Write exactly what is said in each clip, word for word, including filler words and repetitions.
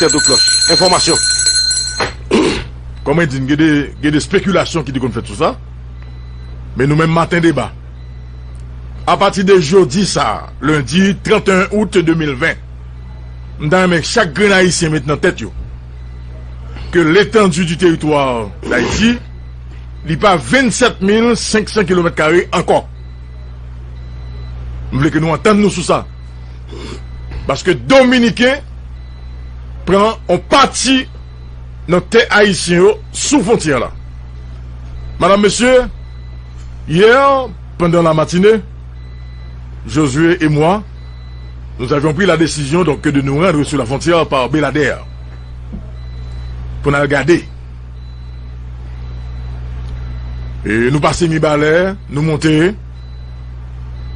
Tèt ou klòch. Enfòmasyon. Kòm mwen di n, gen de, gen de spekilasyon ki te konn fèt sou sa. Men nou menm, Maten Deba, apati de jodi sa, lendi trannteyen out de mil ven, m ta renmen chak grenn Ayisyen met nan tèt yo ke l'étendue du territoire d'Haïti, li pa vennsèt mil senk san kilomèt kare ankò. M vle ke nou antann nou sou sa. Paske Dominiken pran yon pati nan tè ayisyen yo sou fwontyè la. Madame, Messieurs, hier, pendant la matinée, Josué et moi, nous avions pris la décision donc de nous rendre sur la frontière par Beladè pou n al gade. E nou pase Mibalè, nou monte,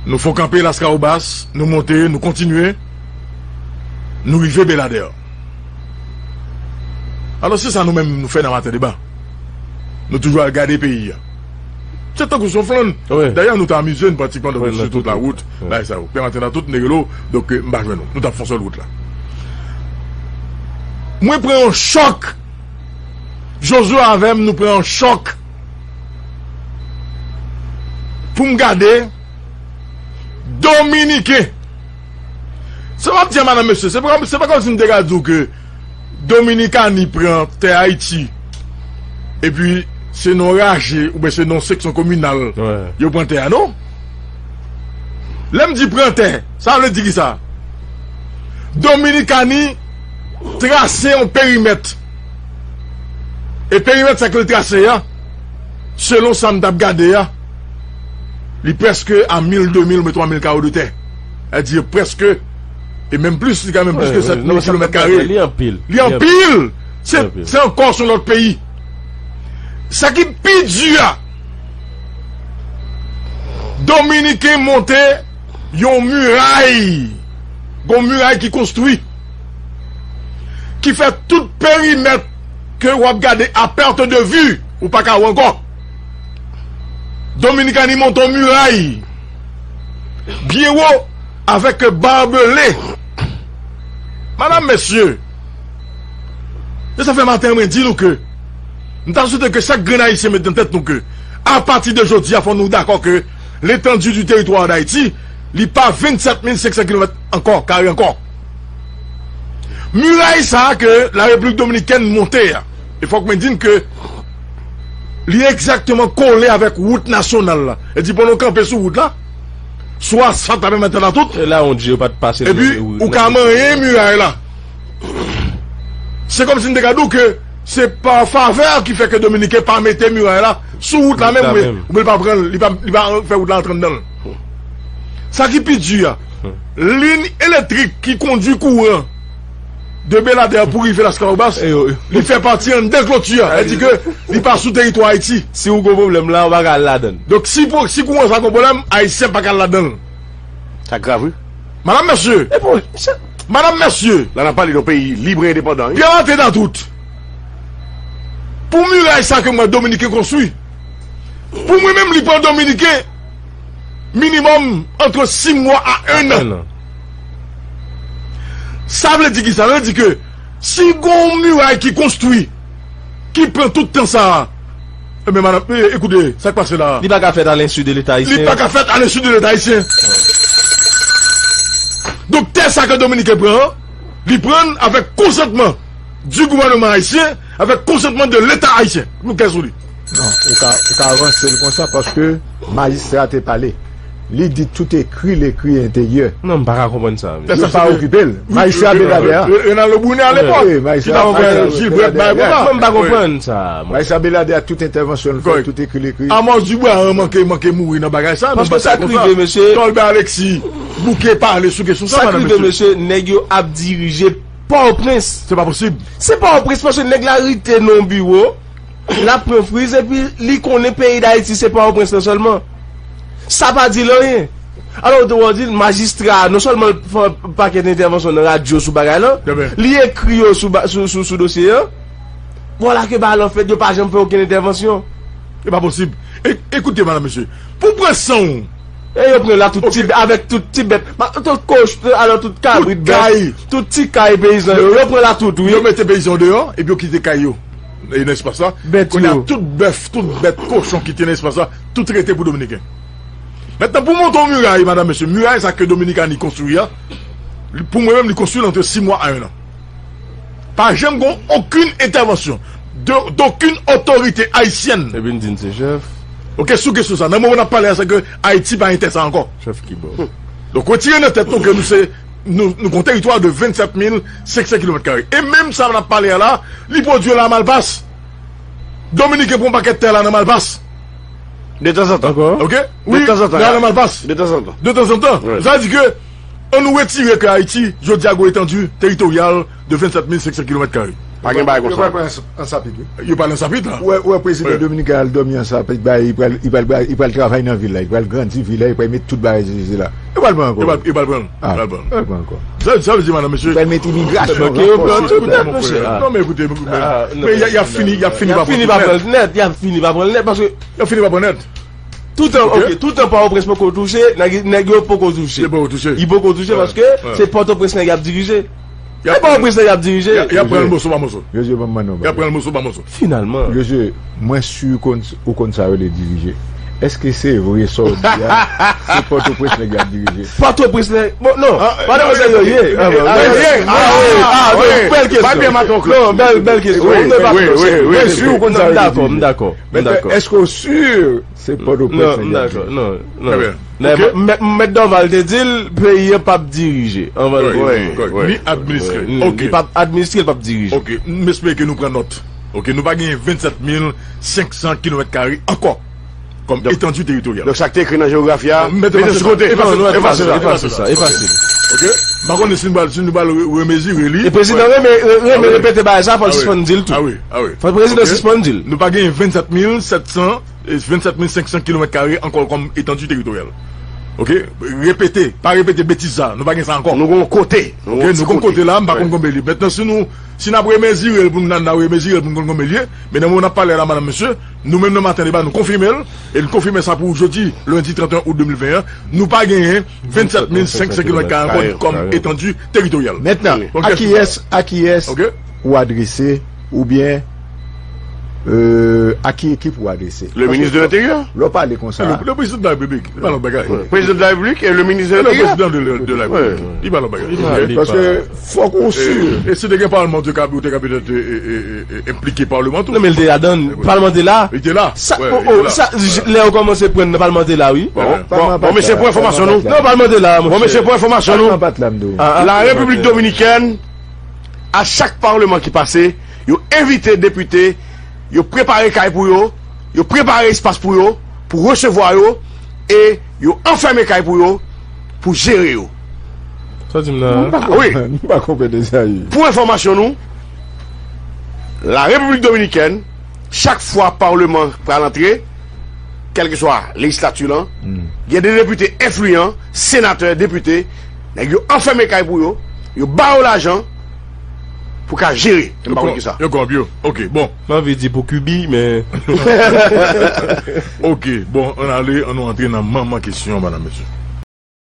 nou fè kanpe Laskawobas, nou monte, nou kontinye, nou rive Beladè. Alò, se sa nou menm nou fè nan Maten Deba. Nou toujou al gade peyi a. Se tankou se yon flann. Wi. Dayè, nou te amize n pratikman, donk, wi, sou tout lawout, bagay sa yo. Pè Maten nan tout, Negelo, donk, m pa jwenn nou. Nou t ap fè yon sèl wout la. Mwen pran yon chòk. Josué avè m, nou pran yon chòk pou m gade Dominiken. Sa m ap di a, Madanm, Mesye, se pa, se pa kòmsi m te ka di w ke Dominikani pran tè Ayiti, epi se nan raje oubyen se nan seksyon kominal, wi, yo pran tè a, non. Lè m di pran tè, sa vle di ki sa? Dominikani trase yon perimèt. E perimèt sa ke l trase a, selon sa m t ap gade a, li prèske a mil, de mil, oubyen twa mil kawo de tè. Sa vle di prèske, e menm plis, li ka menm plis ke sèt mil kilomèt kare. Li anpil. Li anpil. Se, se ankò se yon lòt peyi. Sa ki pi di a, Dominiken monte yon miray, gon miray ki konstwi, ki fè tout perimèt ke w ap gade à perte de vue, ou pa ka wè ankò. Dominikani monte yon miray byen wo avèk barbelé. Madanm, mesye, e sa fè maten an mwen di nou ke m ta swete ke chak grenn Ayisyen met nan tèt nou ke, apati de jodi a, fò nou dakò ke l'étendue du territoire d'Haïti, li pa vennsèt mil senk san kilomèt ankò, kare ankò. Miray sa a ke Larepiblik Dominikèn monte a, e fòk mwen di n ke li egzakteman kole avèk wout nasyonal la. E di, pandan w kanpe sou wout la, sou asfalt la, menm antre la tout, e la, on Dye, yo pa t pase epi ou ka manyen miray la. Se kòmsi m te ka di w ke se pa favè ki fè ke Dominiken pa mete miray la sou wout la menm, oubyen, oubyen li pa pran l, li pa, li pa fè wout la antre anndan l. Sa ki pi di a, liy elektrik ki kondui kouran de Beladè pou rive Laskawobas, li fè pati anndan kloti a. Sa vle di ke li pa sou teritwa Ayiti. Si w gon pwoblèm la, w pa ka al ladan l. Donk, si, si kouran sa gon pwoblèm, Ayisyen pa ka al ladan l. Sa grav, wi. Madanm, mesye. E pou, se, madanm, mesye. La, n ap pale de yon peyi lib e endepandan, wi. Pè Maten nan tout. Pou miray sa ke mwen, Dominiken konstwi, pou mwen menm, li pran Dominiken minimòm ant sis mwa a en an. Sa vle di ki sa? Sa vle di ke si gon miray ki konstwi, ki pran tout tan sa a, ebyen, madanm, e, ekoute, sa k pase la a? Li pa ka fèt à l'insu de Leta ayisyen. Li pa ka fèt à l'insu de Leta ayisyen. Donk, tè sa ke Dominiken pran an, li pran l avèk konsantman du gouvènman ayisyen, avèk konsantman de Leta ayisyen. Nou klè sou li. Non, ou ka, ou ka ranse l konsa paske majistra te pale. Li di tout écrit, l'écrit intérieur. Non, m pa ka konprann sa, mesye. Yo pa okipe l. Majistra Beladè a. Renaldo Brunet à l'époque. Wi, majistra Beladè a. Mwen, m pa konprann sa, mwen. Majistra Beladè a, tout entèvansyon l fè, tout écrit, l'écrit. Amos Dubois an manke, manke mouri nan bagay sa, paske sa k rive, mesye. Tolbert Alexis bouke pale sou kesyon sa, madanm, mesye. Sa k rive, mesye, nèg yo ap dirije Pòtoprens. Se pa posib. Se Pòtoprens, paske nèg la rete nan yon biwo, l ap pran friz, epi li konnen peyi Dayiti se Pòtoprens lan sèlman. Sa pa di l anyen. Alò, ou te wè, w di l, majistra a, non sèlman l fè yon pakèt entèvansyon nan radyo sou bagay lan, li ekri yo sou, sou, sou, sou dosye an. Vwala ke bagay lan fèt, yo pa janm fè okenn entèvansyon. E pa posib. E, ekoute, madanm, mesye, pou w pran san w, E yo pran la tout ti, avèk tout ti bèt. Tout koch, alò tout kabrit, bèt, tout ti kay peyizan yo, yo pran la tout, wi. Yo mete peyizan deyò, epi yo kite kay yo. E nan espas la, kounye a, tout bèf, tout bèt, kochon ki te nan espas la, tout rete pou Dominiken. Mentnan, pou monte yon miray, madam, mesye, miray sa ke Dominikani konstwi a, pou mwen menm, li konstwi l antre sis mwa a en an. Pa janm gen okenn entèvansyon de, d'okenn otorite ayisyèn. Epi n di n se chèf. Ok, sou kesyon sa, nan moman n ap pale a, se ke Ayiti pa gen tè sa ankò. Chèf ki bon. Donk, retire nan tèt nou ke nou se, nou, nou gen yon teritwa de vennsèt mil senk san kilomèt kare. E menm sa n ap pale a la, li pwodui la Malpas. Dominiken pran pakèt tè la nan Malpas. De tanzantan. Ankò? Ok? Wi, nan Malpas. De tanzantan. De tanzantan. Sa vle di ke, ann nou retire ke Ayiti, jodi a, gen etandi teritoryal de vennsèt mil senk san kilomèt kare. Pa gen bagay konsa. Yo pral pran Ansapit, wi. Yo pral Ansapit la. Ou wè, ou wè prezidan dominiken al dòmi Ansapit, ba, li pral, li pral, li pral travay nan vil la, li pral grandi vil la, li pral met tout bagay sou la. Yo pral pran ankò. Yo pral, yo pral pran. Ah, yo pral pran ankò. Sa, sa vle di, madam, mesye. Yo pral met imigrasyon, ranfòse tout bagay. Non, men ekoute, men, men y a, y a fini, y a fini pa pran nèt. Y a fini pa pran nèt, paske y a fini pa pran nèt. Toutan, ok, toutan Pòtoprens poko touche, nèg, nèg yo poko touche. Yo poko touche. Yo poko touche paske se Pòtoprens nèg y ap dirije. Se Pòtoprens nèg y ap dirije. Y ap pran l moso pa moso. Yo, yo, ban m mande w. Y ap pran l moso pa moso. Finalman. Yo, yo, mwen si ou konn, ou konn sa yo rele dirije. Èske se vre sa w di a? Se Pòtoprens nèg y ap dirije. Pòtoprens nèg, bon, non. Pòtoprens nèg yo ye. Ah, bèl kesyon. Non, bèl, bèl kesyon. Mwen si ou konn sa yo rele dirije. M dakò, m dakò. Men èske w si se Pòtoprens nèg y ap dirije? Non, non, non. Mèt Dòval te di l, peyi an p ap dirije. Anvan l dirije. Ni administre. Ok. Li p ap administre, li p ap dirije. Ok, m espere ke nou pran nòt. Ok, nou pa genyen vennsèt mil senk san kilomèt kare ankò kòm etandi teritoryal. Donk, sa k te ekri nan jewografi a, mete sou kote. Efase sa, efase sa, efase sa. Ok? M pa konnen si nou pral, si nou pral re-, remezire li. E prezidan renmen, renmen repete bagay sa, fò l sispann di l tou. Ah wi, ah wi. Fò prezidan sispann di l. Nou pa genyen vennsèt mil sèt san, e, vennsèt mil senk san kilomèt kare ankò kòm etandi teritoryal. Ok? Repete, pa repete betiz sa, nou pa gen sa ankò. Nou gen yon kote. Ok, nou gen yon kote la, m pa konn konbyen li. Mentnan, si nou, si n ap remezire l pou n, n a remezire l pou n konn konbyen li ye, men nan moman n ap pale la, madam, mesye, nou menm nan Maten Deba, nou konfime l, e n konfime sa pou jodi, lendi trant et un out de mil ven an, nou pa genyen vennsèt mil senk san kilomèt kare ankò kòm etandi teritoryal. Mentnan, a kiyès, a kiyès ou adrese, oubyen, euh, a ki ekip ou adrese? Le ministre de l'Intérieur. Lè w pale konsa. Le, le président de la République, li pa lòt bagay. Président de la République et le ministre de l'Intérieur. Le président de, de la République, li pa lòt bagay. Paske fòk ou si. E, e si te gen palman, ou te ka, ou te ka petèt, e, e, e, e, enplike palman tou. Non, men l te ladan, palman te la. Li te la. Sa, oh, oh, sa, lè yo kòmanse pran nan palman te la, wi. Bon, bon, mesye, pou enfòmasyon nou. Non, palman te la, monchè. Bon, mesye, pou enfòmasyon nou. La République Dominicaine, a chak palman ki pase, yo envite depite, yo prepare kay pou yo, yo prepare espas pou yo, pou resevwa yo, e yo anfème kay pou yo, pou jere yo. Sa w di m nan? Wi. M pa konprann sa ye. Pou enfòmasyon nou, la République Dominicaine, chak fwa palman pral antre, kèlkeswa lejislati lan, gen de depite enfliyan, senatè, depite, nèg yo anfème kay pou yo, yo ba yo lajan pou ka jere. M pa konn kisa. Yo kòb yo. Ok, bon. M anvi di pou Kibi, men. Ok, bon, ann ale, ann nou antre nan manman kesyon an, madam, mesye.